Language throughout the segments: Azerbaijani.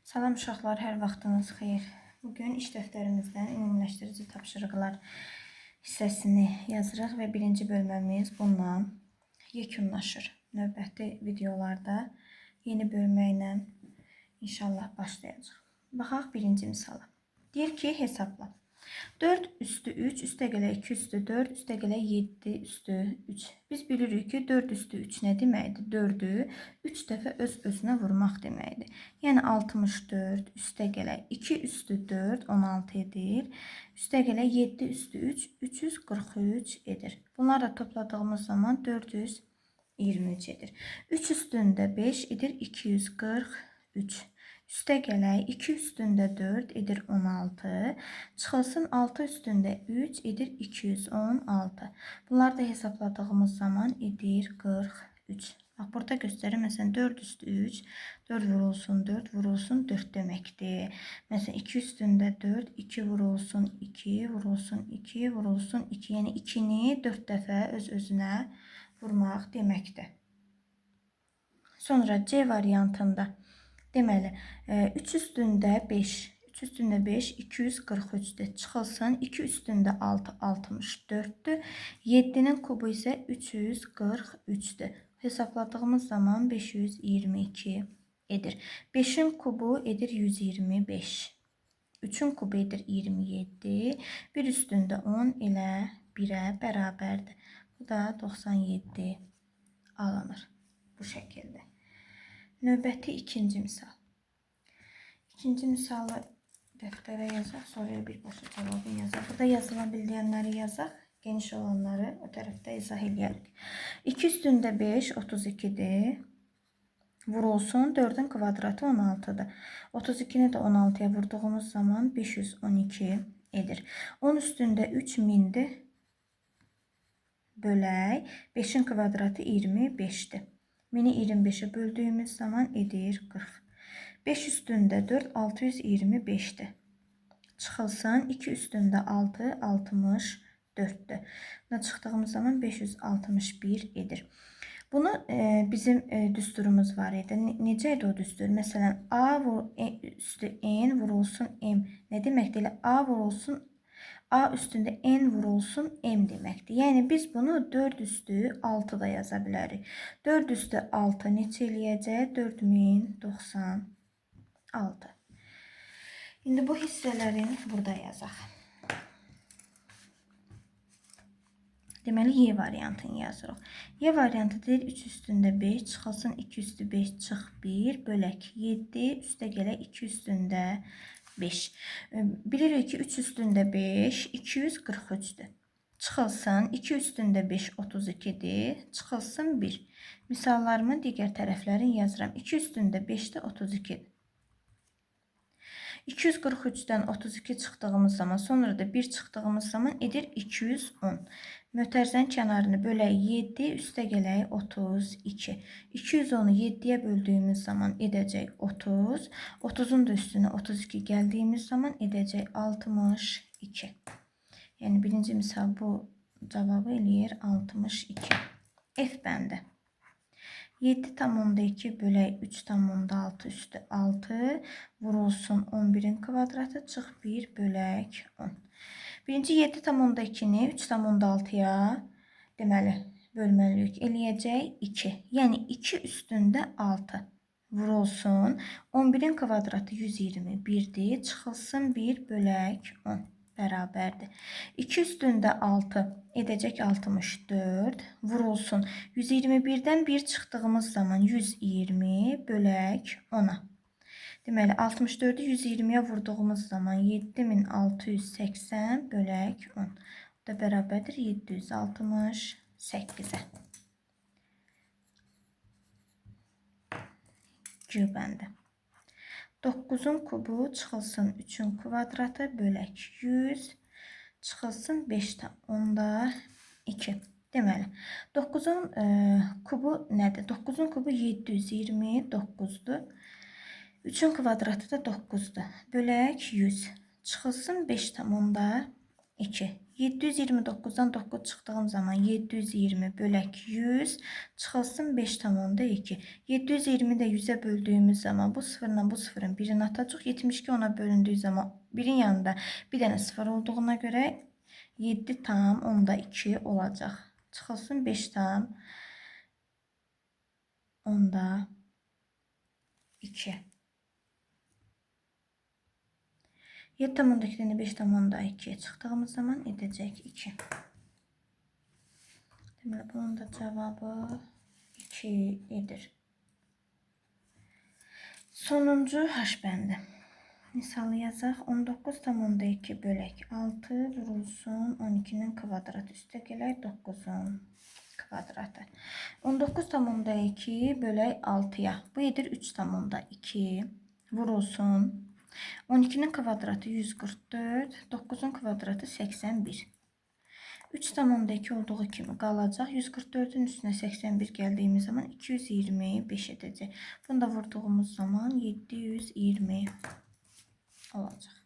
Salam uşaqlar, hər vaxtınız xeyir. Bugün iş dəftərimizdən ümumiləşdirici tapşırıqlar hissəsini yazırıq və birinci bölməmiz bununla yekunlaşır. Növbəti videolarda yeni bölmə ilə inşallah başlayacaq. Baxaq birinci misala. Deyir ki, hesabla. 4 üstü 3, üstə gələ 2 üstü 4, üstə gələ 7 üstü 3. Biz bilirik ki, 4 üstü 3 nə deməkdir? 4-ü 3 dəfə öz-özünə vurmaq deməkdir. Yəni 64 üstə gələ 2 üstü 4, 16 edir. Üstə gələ 7 üstü 3, 343 edir. Bunları da topladığımız zaman 423 edir. 3 üstündə 5 edir 243. Üstə gələk 2 üstündə 4 edir 16. Çıxılsın 6 üstündə 3 edir 216. Bunları da hesabladığımız zaman edir 43. Bax, burada göstərir. Məsələn 4 üstü 3, 4 vurulsun 4 vurulsun 4 deməkdir. Məsələn 2 üstündə 4, 2 vurulsun 2 vurulsun 2 vurulsun 2. Yəni 2-ni 4 dəfə öz-özünə vurmaq deməkdir. Sonra C variantında deməli, 3 üstündə 5, 3 üstündə 5, 243-dür. Çıxılsın, 2 üstündə 6, 64-dür. 7-nin kubu isə 343-dür. Hesabladığımız zaman 522 edir. 5-in kubu edir 125. 3-ün kubu edir 27. 1 üstündə 10 ilə 1-ə bərabərdir. Bu da 97 alınır bu şəkildə. Növbəti ikinci misal. İkinci misalı dəftərə yazaq, sonra birbaşa cavabını yazaq. Burada yazıla bildiyənləri yazaq, geniş olanları o tərəfdə izah eləyərik. 2 üstündə 5, 32-dir. Vurulsun, 4-ün kvadratı 16-dır. 32-ni də 16-ya vurduğumuz zaman 512 edir. 10 üstündə 3000-dir. Bölək, 5-in kvadratı 25-dir. 1000-i 25-ə böldüyümüz zaman edir 40. 5 üstündə 4, 625-dir. Çıxılsın, 2 üstündə 6, 64-dür. Buna çıxdığımız zaman 561 edir. Bunu bizim düsturumuz var idi. Necə idi o düstur? Məsələn, A üstü N vurulsun M. Nə deməkdir? Elə A vurulsun A üstündə N vurulsun M deməkdir. Yəni biz bunu 4 üstü 6 da yaza bilərik. 4 üstü 6 neçə eləyəcək? 4096. İndi bu hissələrin burada yazaq. Deməli, Y variantını yazırıq. Y variantı deyir 3 üstündə 5, çıxılsın 2 üstü 5, çıx 1, bölək 7, üstə gələk 2 üstündə 5. Bilirik ki, 3 üstündə 5, 243-dür. Çıxılsın, 2 üstündə 5, 32-dir. Çıxılsın 1. Misallarımın digər tərəflərini yazıram. 2 üstündə 5-dir, 32-dir. 243-dən 32 çıxdığımız zaman, sonra da 1 çıxdığımız zaman edir 210. Mötərizənin kənarını bölək 7, üstə gələk 32. 210-u 7-yə böldüyümüz zaman edəcək 30. 30-un da üstünə 32 gəldiyimiz zaman edəcək 62. Yəni birinci misal bu cavabı eləyir 62. F bəndi. 7,2 bölək 3,6 üstü 6 vurulsun 11-in kvadratı çıx 1 bölək 10. Birinci 7,2-ni 3,6-ya deməli bölməliyik. Eləyəcək 2. Yəni 2 üstündə 6 vurulsun. 11-in kvadratı 121-dir. Çıxılsın 1 bölək 10 bərabərdir. 2 üstündə 6 edəcək 64 vurulsun. 121-dən 1 çıxdığımız zaman 120 bölək 10-a. Deməli, 64-ü 120-yə vurduğumuz zaman 7680 bölək 10. Bu da bərabərdir 768-ə. G bəndi. 9-un kubu çıxılsın 3-ün kvadratı bölək 100 çıxılsın 5,2. Deməli, 9-un kubu nədir? 9-un kubu 729-dur. 3-ün kvadratı da 9-dur. Bölək 100. Çıxılsın 5,2. 729-dan 9 çıxdığım zaman 720 bölək 100 çıxılsın 5,2. 720 də 100-ə böldüyümüz zaman bu sıfırla bu sıfırın birini atacaq. 72 ona bölündüyü zaman birin yanında bir dənə sıfır olduğuna görə 7,2 olacaq. Çıxılsın 5,2. 7,2-dən 5,2 çıxdığımız zaman edəcək 2. Deməli, bunun da cavabı 2 edir. Sonuncu H bəndi. Misalı yazaq. 19,2 bölək 6 vurulsun 12-nin kvadratı. Üstə gələk 9-un kvadratı. 19,2 bölək 6-ya. Bu edir 3,2 vurulsun. 12-nin kvadratı 144, 9-un kvadratı 81. 3,2 olduğu kimi qalacaq. 144-ün üstünə 81 gəldiyimiz zaman 225 edəcək. Bunu da vurduğumuz zaman 720 olacaq.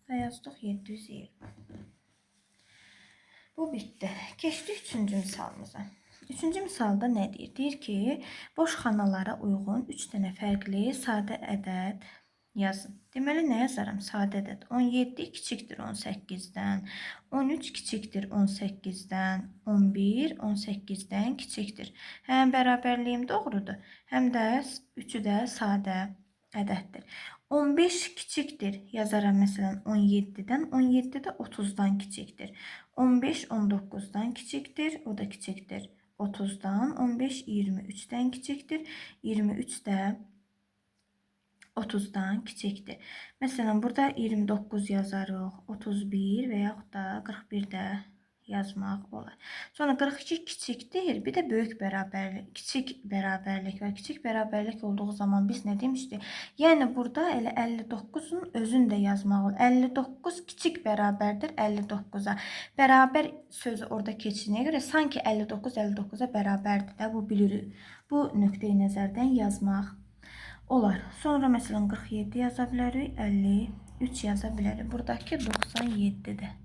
Və yazdıq 720. Bu bitdi. Keçdik üçüncü misalımıza. Üçüncü misalda nə deyir? Deyir ki, boş xanalara uyğun 3 dənə fərqli sadə ədəd yazın. Deməli, nə yazaram? Sadə ədəd. 17 kiçikdir 18-dən, 13 kiçikdir 18-dən, 11 18-dən kiçikdir. Həm bərabərliyim doğrudur, həm də üçü də sadə ədəddir. 15 kiçikdir, yazaram məsələn 17-dən, 17 də 30-dan kiçikdir. 15 19-dan kiçikdir, o da kiçikdir 30-dan, 15 23-dən kiçikdir, 23 də 30-dan kiçikdir. Məsələn, burada 29 yazarıq, 31 və yaxud da 41 də yazmaq olar. Sonra 42 kiçikdir, bir də böyük bərabərlik, kiçik bərabərlik var. Kiçik bərabərlik olduğu zaman biz nə demişdik? Yəni, burada elə 59-un özünü də yazmaq olar. 59 kiçik bərabərdir 59-a. Bərabər sözü orada keçdiyinə görə sanki 59 59-a bərabərdir də, bu bilirik. Bu nöqteyi nəzərdən yazmaq olar. Sonra məsələn 47 yaza bilərik, 53 yaza bilərik. Buradakı 97-dir.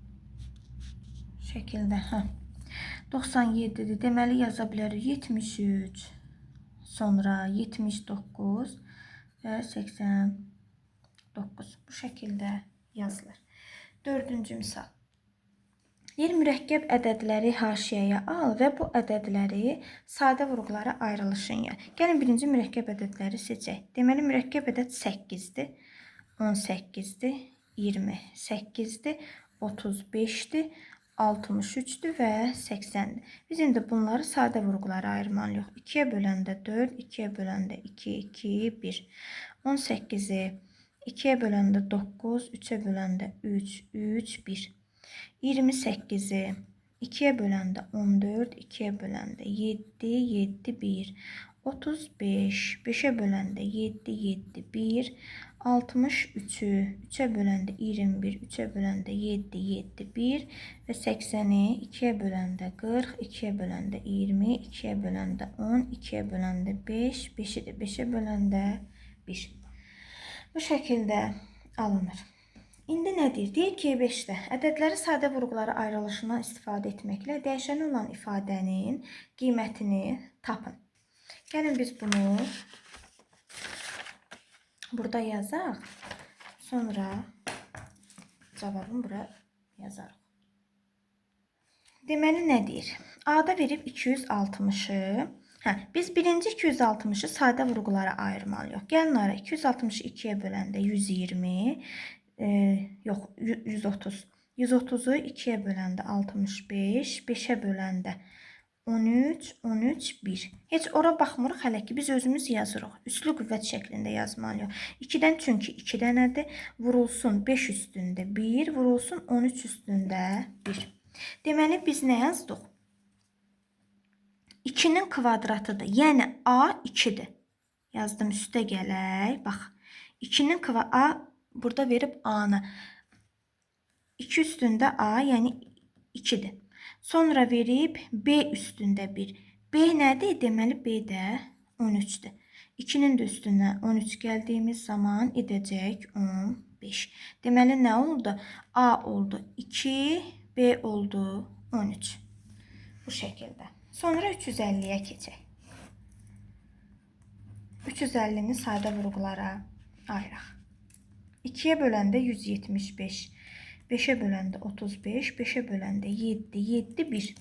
Şəkildə, hə. 97-dir. Deməli yaza bilərik 73, sonra 79 və 89. Bu şəkildə yazılır. Dördüncü misal. Deyir, mürəkkəb ədədləri haşiyəyə al və bu ədədləri sadə vurğulara ayrılışın yaz. Gəlin, birinci mürəkkəb ədədləri seçək. Deməli, mürəkkəb ədəd 8-dir, 18-dir, 28-dir, 35-dir, 63-dür və 80-dir. Biz indi bunları sadə vurğulara ayırmalıyıq. 2-yə böləndə 4, 2-yə böləndə 2, 2, 1. 18-i 2-yə böləndə 9, 3-ə böləndə 3, 3, 1. 28-i 2-yə böləndə 14, 2-yə böləndə 7, 7, 1. 35, 5-ə böləndə 7, 7, 1. 63-ü 3-ə böləndə 21, 3-ə böləndə 7, 7, 1 və 80-i 2-yə böləndə 40, 2-yə böləndə 20, 2-yə böləndə 10, 2-yə böləndə 5, 5-i də 5-ə böləndə 1. Bu şəkildə alınır. İndi nə deyir? Deyir ki, 5-də ədədləri sadə vurğulara ayrılışından istifadə etməklə dəyişəni olan ifadənin qiymətini tapın. Gəlin biz bunu burada yazaq. Sonra cavabını bura yazarıq. Deməli, nə deyir? A-da verib 260-ı. Hə, biz birinci 260-ı sadə vurğulara ayırmalıyıq. Gəlin ara 260-ı 2-yə böləndə 120, yox, 130. 130-u 2-yə böləndə 65, 5-ə böləndə 13, 13, 1. Heç ora baxmırıq hələ ki, biz özümüz yazırıq. Üslü qüvvət şəklində yazmalıyıq. 2-dən çünki 2 dənədir. Vurulsun 5 üstündə 1, vurulsun 13 üstündə 1. Deməli, biz nə yazdıq? 2-nin kvadratıdır. Yəni, A 2-dir. Yazdım, üstə gələk. Bax, 2-nin A burada verib A-nı. 2 üstündə A, yəni 2-dir. Sonra verib B üstündə 1. B nədir? Deməli, B də 13-dür. 2-nin də üstünə 13 gəldiyimiz zaman edəcək 15. Deməli, nə oldu? A oldu 2, B oldu 13. Bu şəkildə. Sonra 350-yə keçək. 350-ni sadə vurğulara ayıraq. 2-yə böləndə 175, 5-ə böləndə 35, 5-ə böləndə 7, 7, 1.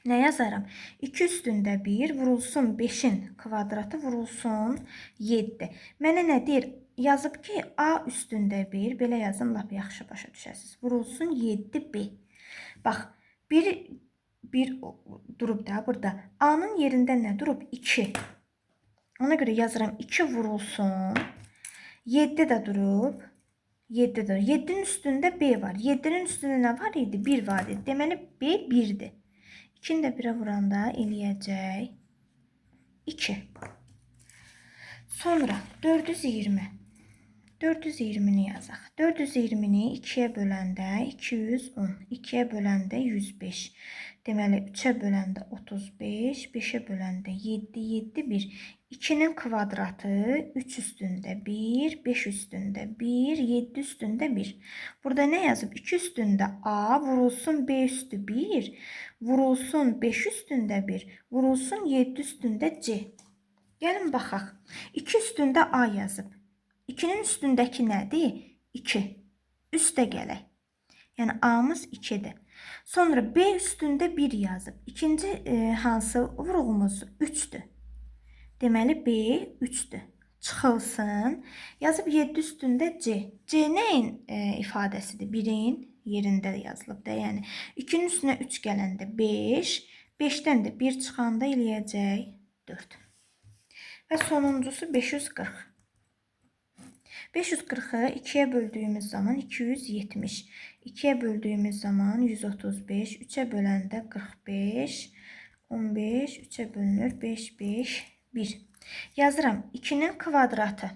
Nə yazaram? 2 üstündə 1 vurulsun 5-in kvadratı vurulsun 7. Mənə nə deyir? Yazıb ki, A üstündə 1, belə yazım, lap yaxşı başa düşəsiniz. Vurulsun 7B. Bax, 1 durub da burada. A-nın yerində nə durub? 2. Ona görə yazıram 2 vurulsun. 7 də durub. 7 də. 7-nin üstündə B var. 7-nin üstündə nə var idi? 1 var idi. Deməli, B 1-dir. 2-ni də 1-ə vuranda eləyəcək 2. Sonra 420. 420-ni yazaq. 420-ni 2-yə böləndə 210, 2-yə böləndə 105. Deməli, 3-ə böləndə 35, 5-ə böləndə 7, 7, 1. 2-nin kvadratı 3 üstündə 1, 5 üstündə 1, 7 üstündə 1. Burada nə yazıb? 2 üstündə A vurulsun B üstü 1, vurulsun 5 üstündə 1, vurulsun 7 üstündə C. Gəlin baxaq. 2 üstündə A yazıb. 2-nin üstündəki nədir? 2. Üstə gələk. Yəni A-mız 2-dir. Sonra B üstündə 1 yazıb. İkinci hansı vurğumuz 3-dür. Deməli B 3-dür. Çıxılsın. Yazıb 7 üstündə C. C nəyin ifadəsidir? 1-in yerində yazılıb da. Yəni 2-nin üstünə 3 gələndə 5, 5-dən də 1 çıxanda eləyəcək 4. Və sonuncusu 540. 540-ı 2-yə böldüyümüz zaman 270, 2-yə böldüyümüz zaman 135, 3-ə böləndə 45, 15, 3-ə bölünür 5, 5, 1. Yazıram 2-nin kvadratı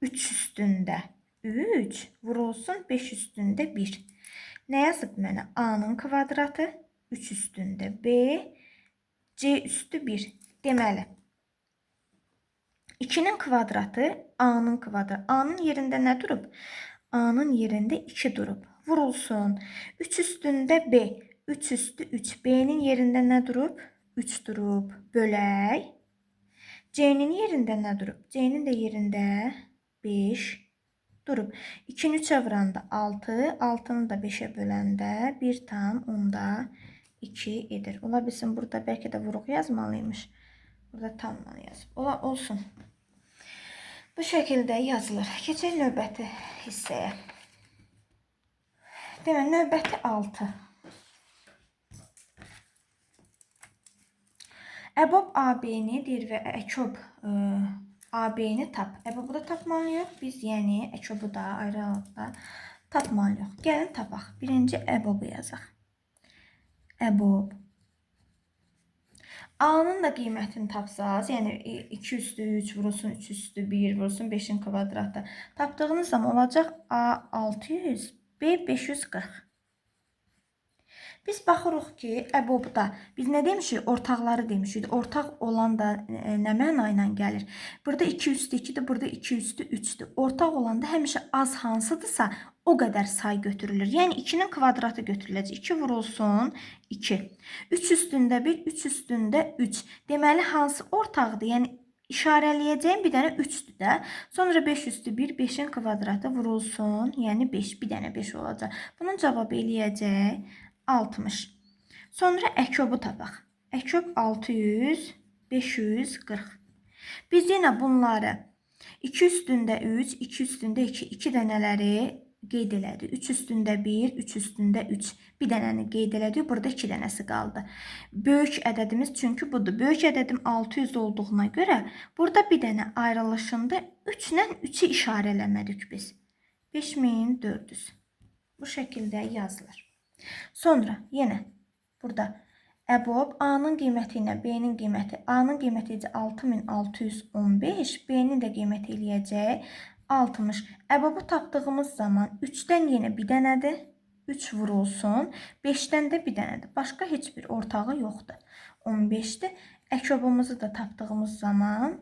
3 üstündə 3 vurulsun 5 üstündə 1. Nə yazıb mənə? A-nın kvadratı 3 üstündə B, C üstü 1. Deməli, 2-nin kvadratı A-nın kvadratı. A-nın yerində nə durub? A-nın yerində 2 durub. Vurulsun. 3 üstündə B. 3 üstü 3. B-nin yerində nə durub? 3 durub. Bölək. C-nin yerində nə durub? C-nin də yerində 5 durub. 2-ni 3-ə vuranda 6, 6-nı da 5-ə böləndə 1,2 edir. Ola bilsin burada bəlkə də vuruq yazmalıymış. Burada tamla yazıb. Ola olsun. Bu şəkildə yazılır. Keçək növbəti hissəyə. Deməli, növbəti 6. Əbob AB-ni deyir və Əkob AB-ni tap. Əbobu da tapmalıyıq. Biz yəni Əkobu da ayrı-ayrılıqda tapmalıyıq. Gəlin tapaq. Birinci Əbobu yazaq. Əbob. A-nın da qiymətini tapsaz, yəni 2 üstü 3 vurulsun 3 üstü 1 vurulsun 5-in kvadratı. Tapdığınız zaman olacaq A 600, B 540. Biz baxırıq ki, əbobda biz nə demişik? Ortaqları demişik. Ortaq olan da nə məna ilə gəlir? Burada 2 üstü 2-dir, burada 2 üstü 3-dür. Ortaq olanda həmişə az hansıdırsa, o qədər say götürülür. Yəni 2-nin kvadratı götürüləcək. 2 vurulsun 2. 3 üstündə 1, 3 üstündə 3. Deməli, hansı ortaqdır? Yəni işarələyəcəyim bir dənə 3-dür də. Sonra 5 üstü 1, 5-in kvadratı vurulsun. Yəni 5, bir dənə 5 olacaq. Bunun cavabı eləyəcək 60. Sonra əkobu tapaq. Əkob 600, 540. Biz yenə bunları 2 üstündə 3, 2 üstündə 2, 2 dənələri qeyd elədik. 3 üstündə 1, 3 üstündə 3. Bir dənəni qeyd elədik. Burada 2 dənəsi qaldı. Böyük ədədimiz çünki budur. Böyük ədədim 600 olduğuna görə burada bir dənə ayrılışında 3 ilə 3-ü işarələmədik biz. 5400. Bu şəkildə yazılır. Sonra yenə burada əbob A-nın qiyməti ilə B-nin qiyməti. A-nın qiyməti 6615, B-nin də qiyməti eləyəcək 60. Əbobu tapdığımız zaman 3-dən yenə bir dənədir. 3 vurulsun. 5-dən də bir dənədir. Başqa heç bir ortağı yoxdur. 15-dir. Əkobumuzu da tapdığımız zaman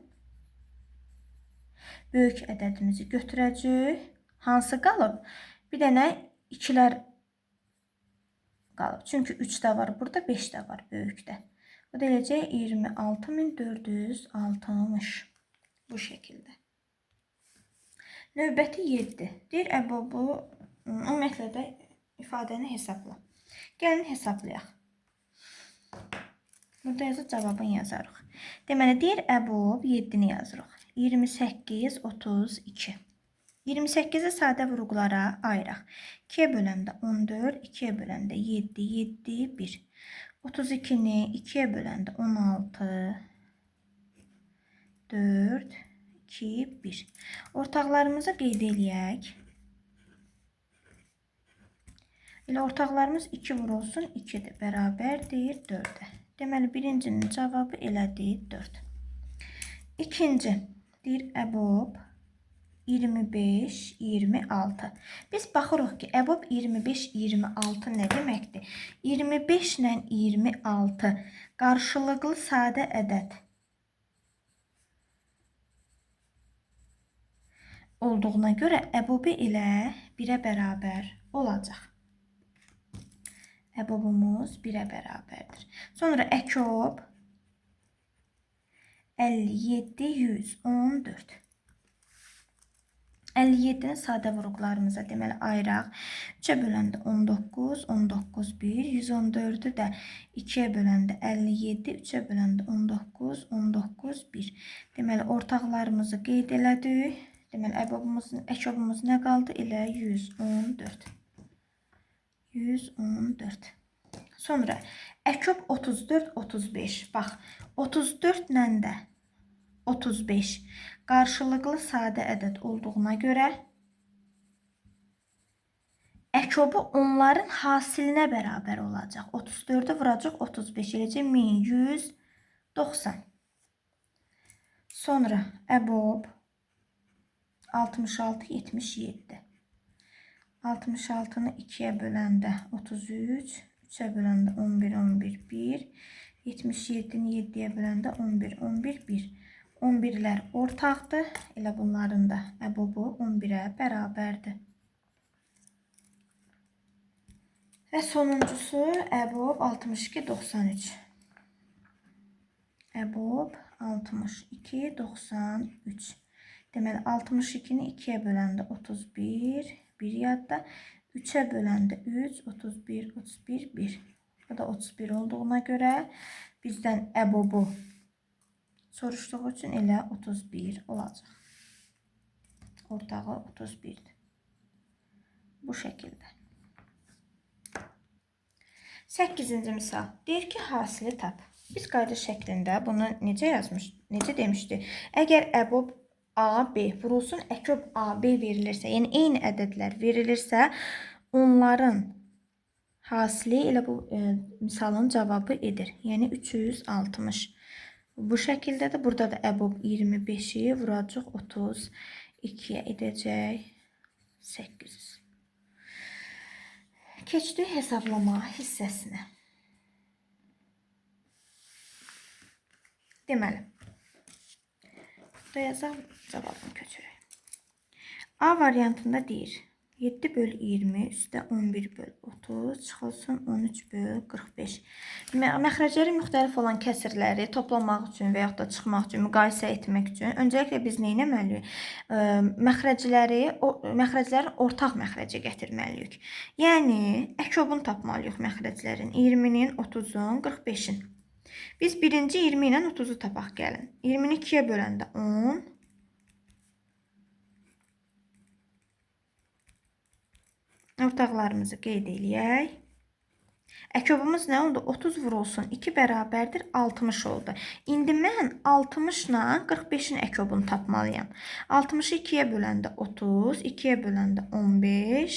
böyük ədədimizi götürəcəyik. Hansı qalıb? Bir dənə 2-lər qalıb. Çünki 3 də var burada, 5 də var böyükdə. Bu da eləcək 26.460. Bu şəkildə. Növbəti 7. Deyir, əbobu, ümumiyyətlə də ifadəni hesabla. Gəlin hesablayaq. Burada yazıb cavabını yazarıq. Deməli, deyir, əbob 7-ni yazırıq. 28, 32. 28-i sadə vuruqlara ayıraq. 2-yə böləndə 14, 2-yə böləndə 7, 7, 1. 32-ni 2-yə böləndə 16, 4, 2, 1. Ortaqlarımızı qeyd eləyək. Elə ortaqlarımız 2 vurulsun 2-dir. Bərabərdir 4-ə. Deməli, birincinin cavabı elədir 4. İkinci, deyir, əbob 25, 26. Biz baxırıq ki, əbob 25, 26 nə deməkdir? 25 ilə 26 qarşılıqlı sadə ədəd olduğuna görə əbobi ilə 1-ə bərabər olacaq. Əbobumuz 1-ə bərabərdir. Sonra əkob 57, 114. 57-ni sadə vuruqlarımıza deməli ayıraq. 3-ə böləndə 19, 19, 1, 114-ü də 2-yə böləndə 57, 3-ə böləndə 19, 19, 1. Deməli, ortaqlarımızı qeyd elədik. Deməli, əkobumuz nə qaldı? Elə 114. 114. Sonra əkob 34, 35. Bax, 34 ilə də 35 qarşılıqlı sadə ədəd olduğuna görə əkobu onların hasilinə bərabər olacaq. 34-ü vuracaq 35 eləcək 1190. Sonra əbob 66, 77. 66-nı 2-yə böləndə 33, 3-ə böləndə 11, 11, 1, 77-ni 7-yə böləndə 11, 11, 1. 11-lər ortaqdır. Elə bunların da əbobu 11-ə bərabərdir. Və sonuncusu əbob 62, 93. Əbob 62, 93. Deməli, 62-ni 2-yə böləndə 31, 1 yadda. 3-ə böləndə 3, 31, 31, 1. Bu da 31 olduğuna görə bizdən əbobu soruşduğu üçün elə 31 olacaq. Ortağı 31-dir. Bu şəkildə. 8-ci misal. Deyir ki, hasili tap. Biz qayda şəklində bunu necə yazmış, necə demişdi? Əgər əbob A, B vurulsun, əkob A, B verilirsə, yəni eyni ədədlər verilirsə, onların hasili elə bu misalın cavabı edir. Yəni 360. Bu şəkildə də burada da əbob 25-i vuracaq 32-yə edəcək 800. Keçdik hesablama hissəsinə. Deməli, burada yazaq, cavabını köçürək. A variantında deyir, 7 böl 20 üstə 11 böl 30 çıxılsın 13 böl 45. Məxrəcləri müxtəlif olan kəsirləri toplamaq üçün və yaxud da çıxmaq üçün, müqayisə etmək üçün öncəliklə biz nə etməliyik? Məxrəclərin ortaq məxrəcə gətirməliyik. Yəni, əkobunu tapmalıyıq məxrəclərin. 20-nin, 30-un, 45-in. Biz birinci 20 ilə 30-u tapaq gəlin. 20-ni 2-yə böləndə 10. Ortaqlarımızı qeyd eləyək. Əkobumuz nə oldu? 30 vurulsun 2 bərabərdir 60 oldu. İndi mən 60 ilə 45-in əkobunu tapmalıyam. 60-ı 2-yə böləndə 30, 2-yə böləndə 15.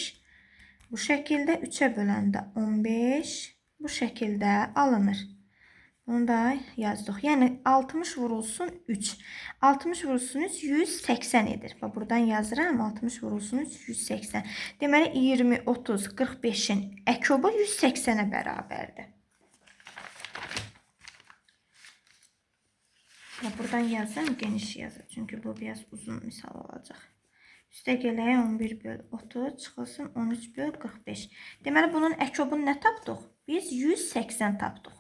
Bu şəkildə 3-ə böləndə 15. Bu şəkildə alınır. Bunu da yazdıq. Yəni 60 vurulsun 3. 60 vurulsun 3 180 edir. Bax buradan yazıram. 60 vurulsun 3 180. Deməli 20, 30, 45-in əkobu 180-ə bərabərdir. Bax buradan yazıram, geniş yazır. Çünki bu biraz uzun misal olacaq. Üstə gələk 11 böl 30, çıxılsın 13 böl 45. Deməli, bunun əkobunu nə tapdıq? Biz 180 tapdıq.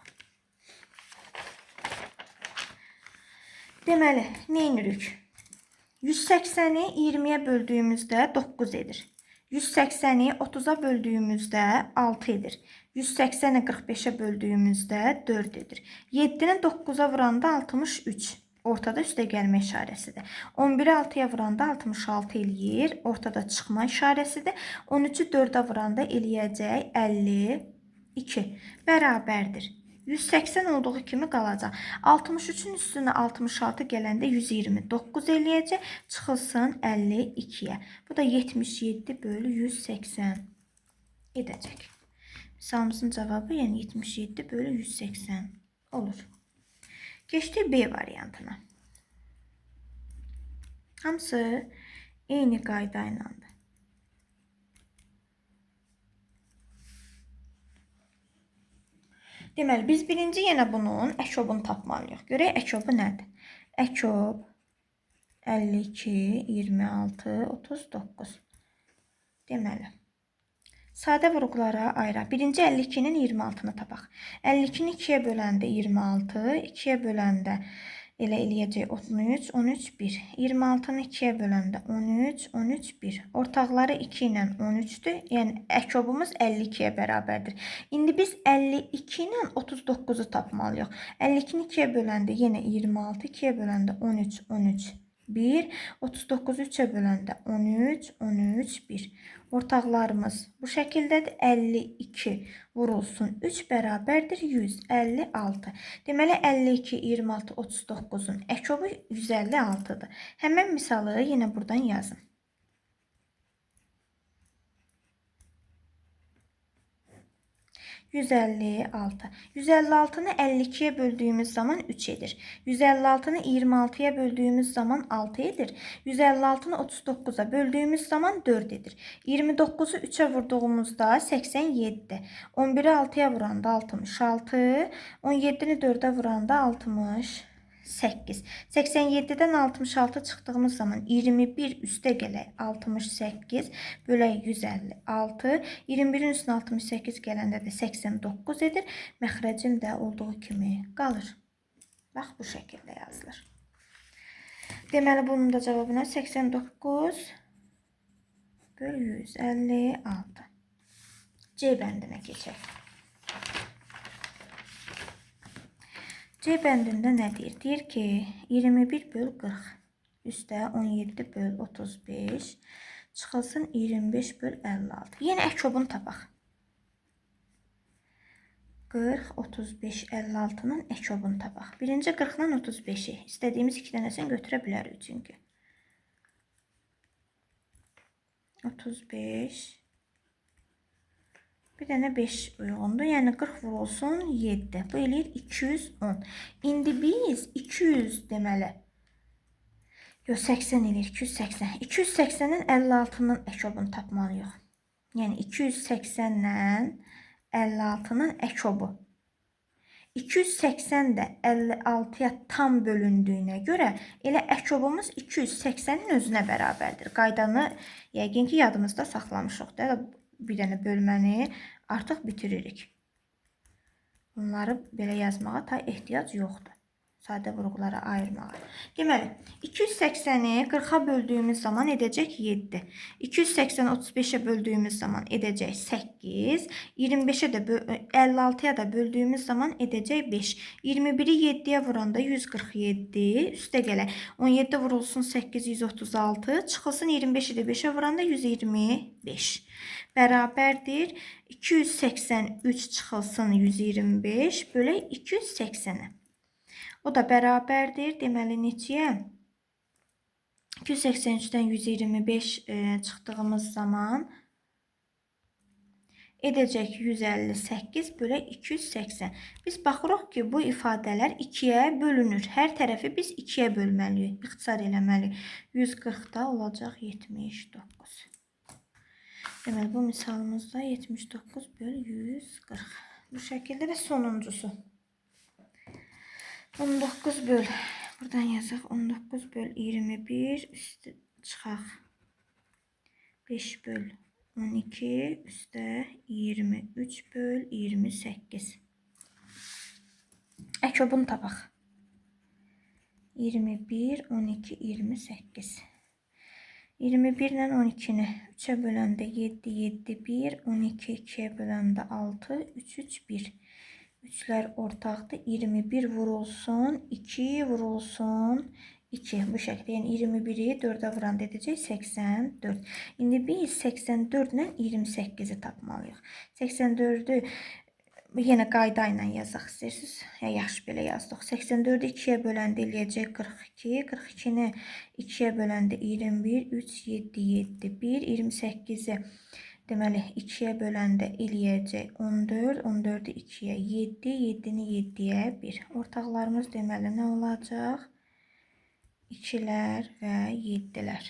Deməli, nə edirik? 180-i 20-yə böldüyümüzdə 9 edir. 180-i 30-a böldüyümüzdə 6 edir. 180-i 45-ə böldüyümüzdə 4 edir. 7-ni 9-a vuranda 63. Ortada üstə gəlmə işarəsidir. 11-i 6-ya vuranda 66 eləyir. Ortada çıxma işarəsidir. 13-ü 4-ə vuranda eləyəcək 52. Bərabərdir. 180 olduğu kimi qalacaq. 63-ün üstünə 66 gələndə 129 eləyəcək. Çıxılsın 52-yə. Bu da 77 bölü 180 edəcək. Misalımızın cavabı yəni 77 bölü 180 olur. Keçdik B variantına. Hamısı eyni qayda ilədir. Deməli, biz birinci yenə bunun əkobunu tapmalıyıq. Görək əkobu nədir? Əkob 52, 26, 39. Deməli, sadə vuruqlara ayıraq. Birinci 52-nin 26-nı tapaq. 52-ni 2-yə böləndə 26, 2-yə böləndə elə eləyəcək 13, 13, 1. 26-nı 2-yə böləndə 13, 13, 1. Ortaqları 2 ilə 13-dür. Yəni, əkobumuz 52-yə bərabərdir. İndi biz 52 ilə 39-u tapmalıyıq. 52-ni 2-yə böləndə yenə 26, 2-yə böləndə 13, 13, 1. 39-u 3-ə böləndə 13, 13, 1. Ortaqlarımız bu şəkildədir. 52 vurulsun 3 bərabərdir 156. Deməli, 52, 26, 39-un əkobu 156-dır. Həmən misalı yenə buradan yazın. ...156. 156-nı 52-yə böldüyümüz zaman 3 edir. 156-nı 26-ya böldüyümüz zaman 6 edir. 156-nı 39-a böldüyümüz zaman 4 edir. 29-u 3-ə vurduğumuzda 87. 11-i 6-ya vuranda 66. 17-ni 4-ə vuranda 68. 87-dən 66 çıxdığımız zaman 21 üstə gələk 68 bölək 156. 21-in üstünə 68 gələndə də 89 edir. Məxrəcim də olduğu kimi qalır. Bax, bu şəkildə yazılır. Deməli, bunun da cavabına 89 bölü 156. C bəndinə keçək. C bəndində nə deyir? Deyir ki, 21 böl 40 üstə 17 böl 35 çıxılsın 25 böl 56. Yenə əkobunu tapaq. 40, 35, 56-nın əkobunu tapaq. Birinci 40-la 35-i. İstədiyimiz iki dənəsini götürə bilərik çünki. 35. Bir dənə 5 uyğundur. Yəni 40 vurulsun 7. Bu eləyir 210. İndi biz 200 deməli. Yox, 80 eləyir. 280. 280-in 56-nın əkobunu tapmalıyıq. Yəni 280-lə 56-nın əkobu. 280 də 56-ya tam bölündüyünə görə elə əkobumuz 280-in özünə bərabərdir. Qaydanı yəqin ki, yadımızda saxlamışıq da. Bir dənə bölməni artıq bitiririk. Bunları belə yazmağa ta ehtiyac yoxdur. Sadə vuruqlara ayırmağa. Deməli, 280-i 40-a böldüyümüz zaman edəcək 7. 280-i 35-ə böldüyümüz zaman edəcək 8. 25-ə də 56-ya da böldüyümüz zaman edəcək 5. 21-i 7-yə vuranda 147. Üstə gələk. 17 vurulsun 8, 136. Çıxılsın 25-i də 5-ə vuranda 125. Bərabərdir. 283 çıxılsın 125 bölək 280-ə. O da bərabərdir. Deməli, neçəyə? 283-dən 125 çıxdığımız zaman edəcək 158 bölək 280. Biz baxırıq ki, bu ifadələr 2-yə bölünür. Hər tərəfi biz 2-yə bölməliyik, ixtisar eləməliyik. 140-da olacaq 79. Deməli, bu misalımızda 79 bölü 140. Bu şəkildə və sonuncusu. 19 böl, buradan yazaq, 19 böl 21, üstü çıxaq. 5 böl 12 üstə 23 böl 28. Əkobunu tapaq. 21, 12, 28. 21 ilə 12-ni 3-ə böləndə 7, 7, 1, 12, 2-yə böləndə 6, 3, 3, 1. 3-lər ortaqdır. 21 vurulsun, 2 vurulsun, 2. Bu şəkildə, yəni 21-i 4-ə vuranda edəcək 84. İndi biz 84 ilə 28-i tapmalıyıq. 84-ü yenə qayda ilə yazaq istəyirsiniz. Ya, yaxşı belə yazdıq. 84-ü 2-yə böləndə eləyəcək 42. 42-ni 2-yə böləndə 21, 3, 7, 7, 1. 28-i deməli 2-yə böləndə eləyəcək 14. 14-ü 2-yə 7, 7-ni 7-yə 1. Ortaqlarımız deməli nə olacaq? 2-lər və 7-lər.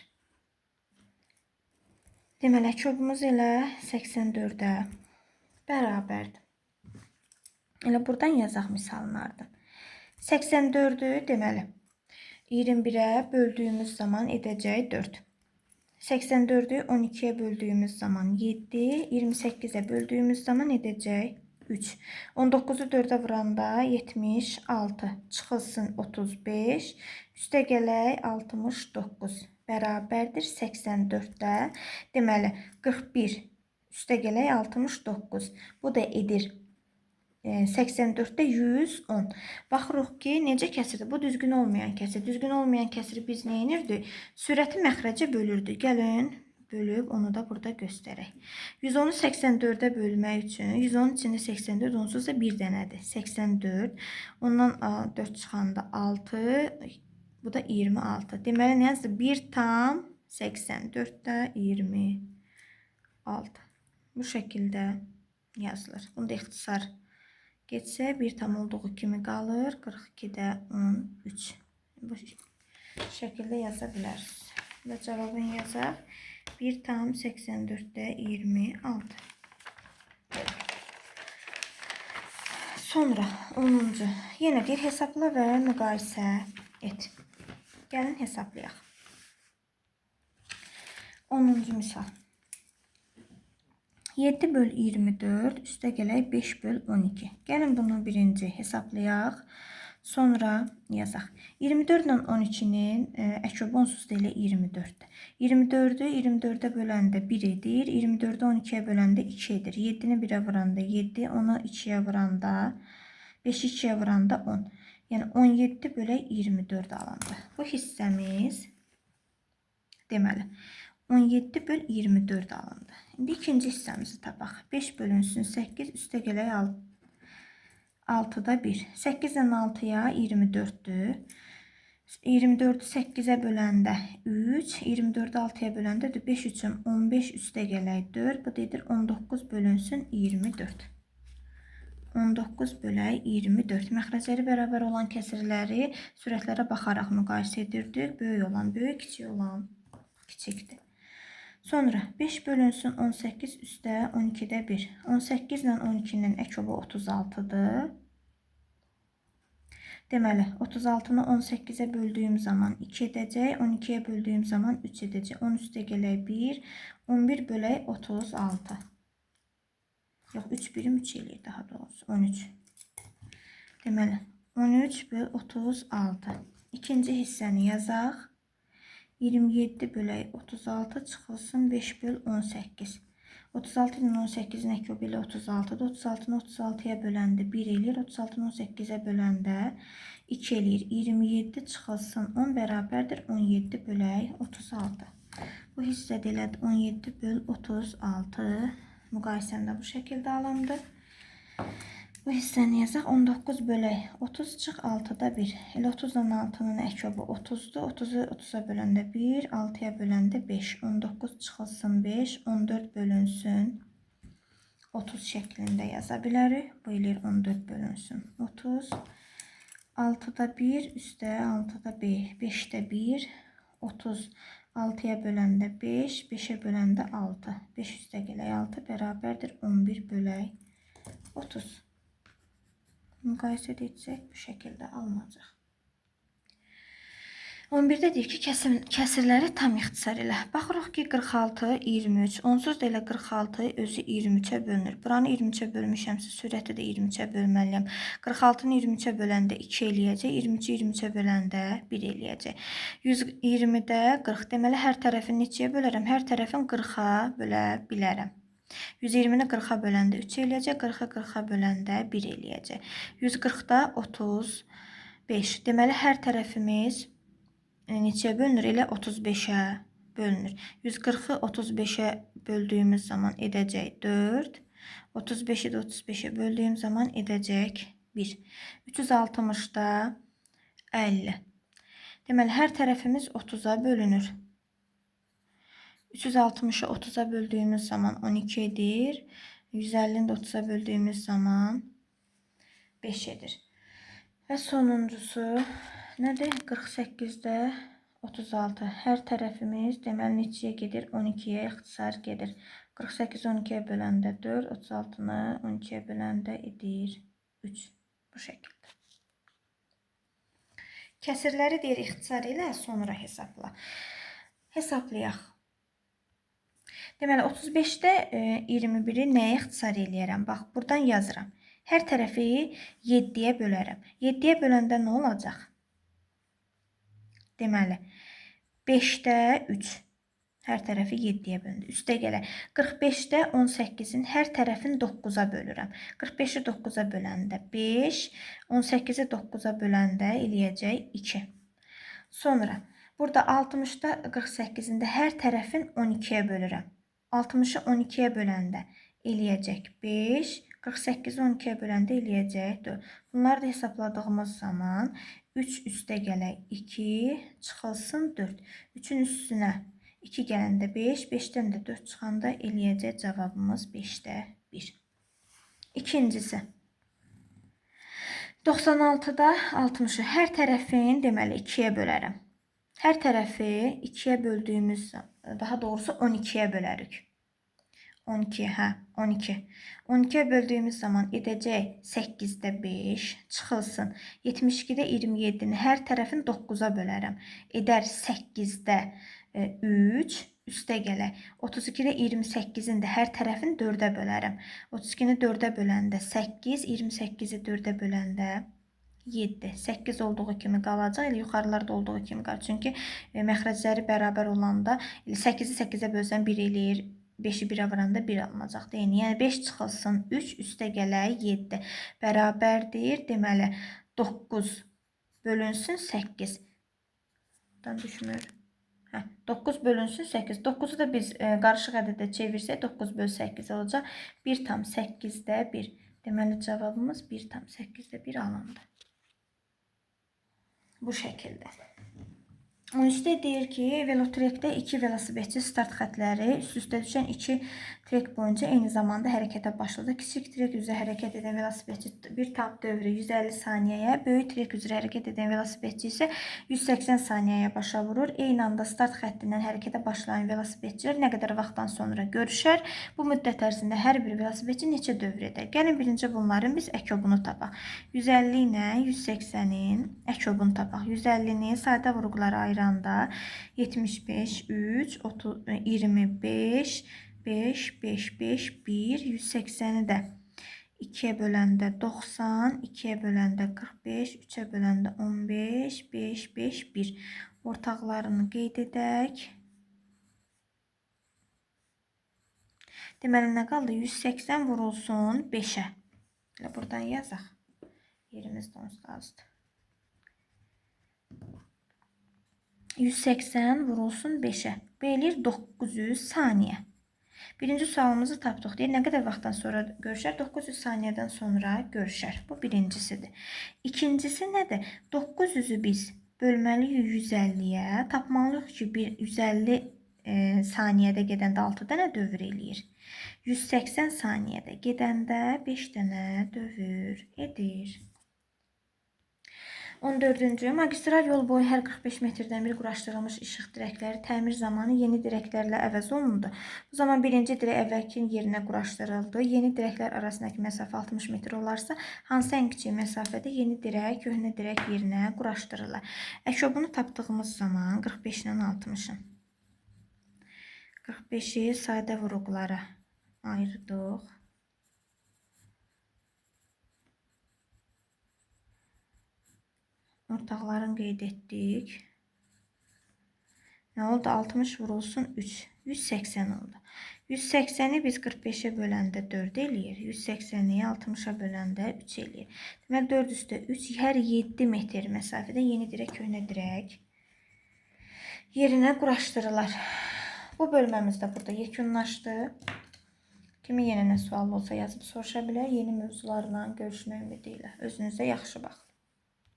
Deməli, əkobumuz elə 84-ə bərabərdir. Elə buradan yazaq misalın ardını. 84-ü deməli 21-ə böldüyümüz zaman edəcək 4. 84-ü 12-yə böldüyümüz zaman 7, 28-ə böldüyümüz zaman edəcək 3. 19-u 4-ə vuranda 76, çıxılsın 35, üstə gələk 69 bərabərdir 84-də. Deməli 41 üstə gələk 69. Bu da edir 84-də 110. Baxırıq ki, necə kəsirdir? Bu düzgün olmayan kəsir. Düzgün olmayan kəsiri biz nə edirdik? Sürəti məxrəcə bölürdük. Gəlin, bölüb onu da burada göstərək. 110-u 84-ə bölmək üçün 110-un içində 84 onsuz da bir dənədir. 84. Ondan 4 çıxanda 6. Bu da 26. Deməli, nə yazdı? 1 tam 84-də 26. Bu şəkildə yazılır. Bunu da ixtisar geçsə 1 tam olduğu kimi qalır. 42-də 13. Bu şəkildə yaza bilərsiniz. Və cavabını yazaq. 1 tam 84-də 26. Sonra 10-cu. Yenə deyir hesabla və müqayisə et. Gəlin hesablayaq. 10-cu misal. 7 böl 24 üstə gələk 5 böl 12. Gəlin bunu birinci hesablayaq. Sonra yazaq. 24 ilə 12-nin əkobu onsuz da elə 24-dür. 24-ü 24-ə böləndə 1 edir. 24-ü 12-yə böləndə 2 edir. 7-ni 1-ə vuranda 7, 10-u 2-yə vuranda 5-i 2-yə vuranda 10. Yəni 17 bölək 24 alındı. Bu hissəmiz deməli 17 böl 24 alındı. İndi ikinci hissəmizi tapaq. 5 bölünsün 8, üstə gələk 6-da 1. 8 ilə 6-ya 24-dür. 24-ü 8-ə böləndə 3, 24-ü 6-ya böləndə də 5 üçün 15 üstə gələk 4. Bu da edir 19 bölünsün 24. 19 bölək 24. Məxrəcləri bərabər olan kəsirləri sürətlərə baxaraq müqayisə edirdik. Böyük olan böyük, kiçik olan kiçikdir. Sonra 5 bölünsün 18 üstə 12-də 1. 18 ilə 12-nin əkobu 36-dır. Deməli, 36-nı 18-ə böldüyüm zaman 2 edəcək, 12-yə böldüyüm zaman 3 edəcək. 10 üstə gələk 1, 11 bölək 36. Yox, 3 birim 3 eləyir daha doğrusu, 13. Deməli, 13 böl 36. İkinci hissəni yazaq. 27 bölək 36 çıxılsın 5 böl 18. 36 ilə 18-in əkobu ilə 36-dır. 36-nı 36-ya böləndə 1 eləyir. 36-nı 18-ə böləndə 2 eləyir. 27 çıxılsın 10 bərabərdir 17 bölək 36. Bu hissə də elədir 17 böl 36. Müqayisəm də bu şəkildə alındı. Bu hissəni yazaq. 19 bölək 30 çıx 6-da 1. Elə 30 ilə 6-nın əkobu 30-dur. 30-u 30-a böləndə 1, 6-ya böləndə 5. 19 çıxılsın 5, 14 bölünsün 30 şəklində yaza bilərik. Bu eləyir 14 bölünsün 30. 6-da 1 üstə 6-da 5, 5-də 1, 30. 6-ya böləndə 5, 5-ə böləndə 6. 5 üstə gələk 6 bərabərdir 11 bölək 30. Müqayisə etsək bu şəkildə alınacaq. 11-də deyir ki, kəsirləri tam ixtisar elə. Baxırıq ki, 46, 23. Onsuz da elə 46 özü 23-ə bölünür. Buranı 23-ə bölmüşəmsə, sürəti də 23-ə bölməliyəm. 46-nı 23-ə böləndə 2 eləyəcək, 23-ü 23-ə böləndə 1 eləyəcək. 120-də 40. Deməli, hər tərəfini neçəyə bölərəm? Hər tərəfin 40-a bölə bilərəm. 120-ni 40-a böləndə 3 eləyəcək, 40-ı 40-a böləndə 1 eləyəcək. 140-da 35. Deməli, hər tərəfimiz neçəyə bölünür? Elə 35-ə bölünür. 140-ı 35-ə böldüyümüz zaman edəcək 4. 35-i də 35-ə böldüyüm zaman edəcək 1. 360-da 50. Deməli, hər tərəfimiz 30-a bölünür. 360-ı 30-a böldüyümüz zaman 12 edir. 150-ni də 30-a böldüyümüz zaman 5 edir. Və sonuncusu nədir? 48-də 36. Hər tərəfimiz deməli neçəyə gedir? 12-yə ixtisar gedir. 48 12-yə böləndə 4, 36-nı 12-yə böləndə edir 3. Bu şəkildə. Kəsirləri deyir ixtisar ilə sonra hesabla. Hesablayaq. Deməli 35-də 21-i nəyə ixtisar eləyərəm? Bax, buradan yazıram. Hər tərəfi 7-yə bölərəm. 7-yə böləndə nə olacaq? Deməli, 5-də 3. Hər tərəfi 7-yə bölündü. Üstə gələ 45-də 18-in hər tərəfini 9-a bölürəm. 45-i 9-a böləndə 5, 18-i 9-a böləndə eləyəcək 2. Sonra burada 60-da 48-in də hər tərəfin 12-yə bölürəm. 60-ı 12-yə böləndə eləyəcək 5, 48-i 12-yə böləndə eləyəcək 4. Bunları da hesabladığımız zaman 3 üstə gələk 2, çıxılsın 4. 3-ün üstünə 2 gələndə 5, 5-dən də 4 çıxanda eləyəcək cavabımız 5-də 1. İkincisi, 96-da 60-ı hər tərəfin deməli 2-yə bölərəm. Hər tərəfi 2-yə böldüyümüz, daha doğrusu 12-yə bölərik. 12, hə, 12. 12-yə böldüyümüz zaman edəcək 8-də 5 çıxılsın. 72-də 27-ni hər tərəfin 9-a bölərəm. Edər 8-də 3, üstə gələk. 32-də 28-in də hər tərəfin 4-ə bölərəm. 32-ni 4-ə böləndə 8, 28-i 4-ə böləndə 7. 8 olduğu kimi qalacaq, elə yuxarılarda olduğu kimi qalacaq. Çünki məxrəcləri bərabər olanda 8-i 8-ə bölsən 1 eləyir. 5-i 1-ə vuranda 1 alınacaq. Deyini. Yəni 5 çıxılsın 3, üstə gələk 7. Bərabərdir. Deməli 9 bölünsün 8. Buradan düşmür. Hə, 9 bölünsün 8. 9-u da biz qarışıq ədədə çevirsək 9 böl 8 olacaq. 1,8-də 1. Deməli cavabımız 1,8-də 1 alındı. Bu şəkildə. 13-də deyir ki, velotrekdə iki velosipedçi start xətləri üst-üstə düşən iki trek boyunca eyni zamanda hərəkətə başladı. Kiçik trek üzrə hərəkət edən velosipedçi bir tap dövrü 150 saniyəyə, böyük trek üzrə hərəkət edən velosipedçi isə 180 saniyəyə başa vurur. Eyni anda start xəttindən hərəkətə başlayan velosipedçilər nə qədər vaxtdan sonra görüşər? Bu müddət ərzində hər bir velosipedçi neçə dövr edər? Gəlin birinci bunların biz əkobunu tapaq. 150 ilə 180-in əkobunu tapaq. 150-ni sadə vurğulara ayıranda 75, 3, 30, 25, 5, 5, 5, 1, 180-i də 2-yə böləndə 90, 2-yə böləndə 45, 3-ə böləndə 15, 5, 5, 1. Ortaqlarını qeyd edək. Deməli, nə qaldı? 180 vurulsun 5-ə. Elə buradan yazaq. Yerimiz də onsuz da azdır. 180 vurulsun 5-ə. Bu eləyir 900 saniyə. Birinci sualımızı tapdıq. Deyir, nə qədər vaxtdan sonra görüşər? 900 saniyədən sonra görüşər. Bu birincisidir. İkincisi nədir? 900-ü biz bölməliyik 150-yə. Tapmalıyıq ki, 150 saniyədə gedəndə 6 dənə dövr eləyir. 180 saniyədə gedəndə 5 dənə dövr edir. 14-cü magistral yol boyu hər 45 metrdən bir quraşdırılmış işıq dirəkləri təmir zamanı yeni dirəklərlə əvəz olundu. Bu zaman birinci dirək əvvəlki yerinə quraşdırıldı. Yeni dirəklər arasındakı məsafə 60 metr olarsa, hansı ən kiçik məsafədə yeni dirək köhnə dirək yerinə quraşdırılır? Əkobunu tapdığımız zaman 45 ilə 60-ın. 45-i sadə vuruqlara ayırdıq. Ortaqlarını qeyd etdik. Nə oldu? 60 vurulsun 3. 180 oldu. 180-i biz 45-ə böləndə 4 eləyir. 180-i 60-a böləndə 3 eləyir. Deməli 4 üstə 3 hər 7 metr məsafədə yeni dirək köhnə dirək yerinə quraşdırılar. Bu bölməmiz də burada yekunlaşdı. Kimin yenə nə sualı olsa yazıb soruşa bilər. Yeni mövzularla görüşmək ümidi ilə. Özünüzə yaxşı baxın.